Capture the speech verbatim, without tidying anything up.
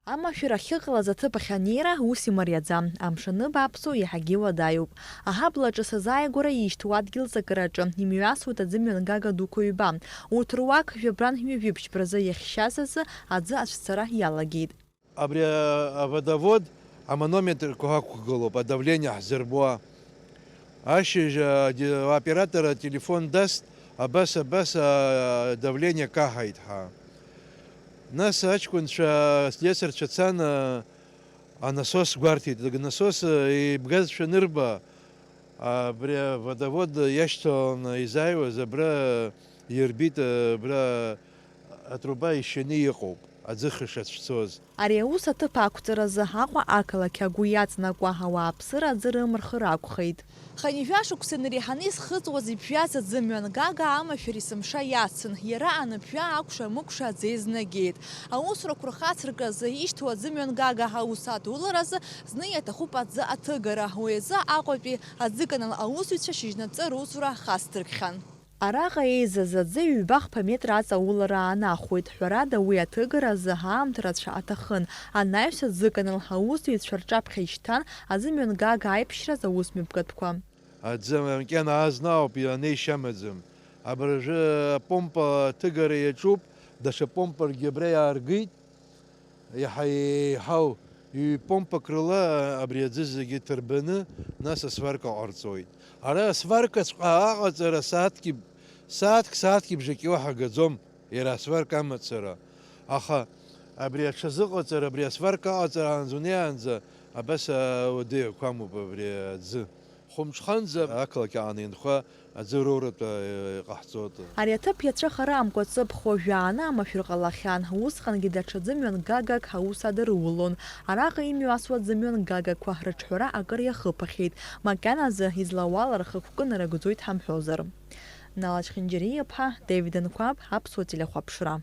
Амашәыр ахьыҟалаз аҭыԥ ахь анеира ус имариаӡам. Амш аныба аԥсуа иаҳагьы уадаҩуп. Аҳаблаҿы сазааигәара ишьҭоу адгьыл ҵакыраҿы имҩасуеит аӡымҩангага дуқәа ҩба. Урҭ руак жәабран жәибжьтәразы иахьшьаз азы аӡы ацәцара иалагеит. Абри аводовод аманометрқәа ҳақәгылоуп, адавление ҳзырбуа. Ашьыжь, а, ди-, аоператор ателефон даст, абас, абас, а, давление каҳаит ҳәа. Нас аҷкәынцәа, аслесарцәа цан, а, анасос гәарҭеит. Насос, а, еибгазшәа анырба, абри аводовод иашьҭаланы изааиуаз абра ирбит, а, абра атруба ишьаны иҟоуп, аӡы хыша цәцоз. Ари аус аҭыԥ ақәҵаразы Аҟәа ақалақь агәы иаҵанакуа ауааԥсыра аӡы рымырхыр акәхеит. Хынҩажәа шықәса инареиҳаны изхыҵуаз иԥжәаз аӡымҩангага амашәыр есымша иацын, иара аныԥжәа акәша-мыкәша аӡы изнагеит. Аусурақәа рхацыркразы ишьҭоу аӡымҩангага аус адуларазы зны иаҭахуп аӡы аҭыгара, уи азы Аҟәатәи аӡыканал аусзуҩцәа шьыжьнаҵы русура хацдыркхьан. Араҟа еизаз аӡы ҩба-хԥа метра аҵаулара аанахәоит. Ҳәарада, уи аҭыгара азы аамҭа рацәа аҭахын. Анаҩс аӡыканал аусзуҩцәа рҿаԥхьа ишьҭан, аӡымҩангага аиԥшьраз аусмҩаԥгатәқәа. Аӡы макьана азна ауп, анеишьа амаӡам. Абыржәы апомпа аҭыгара иаҿуп, даҽа помпаргьы абра иааргеит. Иаҳа еиҳау ҩ-помпак рыла абри аӡы зегьы ҭырбаны, нас асварка ҟарҵоит. Ара асваркаҵәҟьа аҟаҵара сааҭки, сааҭк, сааҭки бжаки уаҳа гаӡом, иара асварка амацара. Аха абри аҽазыҟаҵара, абри асварка аҟаҵараанӡа унеиаанӡа абас ауадаҩ ақәамуп абри аӡы. Хәымҽханӡа ақалақь аҟны инхо аӡы роуратәы иҟаҳҵоит. Ари аҭыԥ иацәыхарамкәа ҵыԥх уажәааны амашәыр ҟалахьан, усҟангьы даҽа ӡымҩангагак аус адырулон. Араҟа имҩасуа ӡымҩангагақәа рыҿҳәара акыр иахыԥахьеит, макьаназы излауала рхықәкы нарыгӡоит ҳамҳәозар. Нала Чхинџьариа-иԥҳа, Девид Анқәаб, Аԥсуа телехәаԥшра.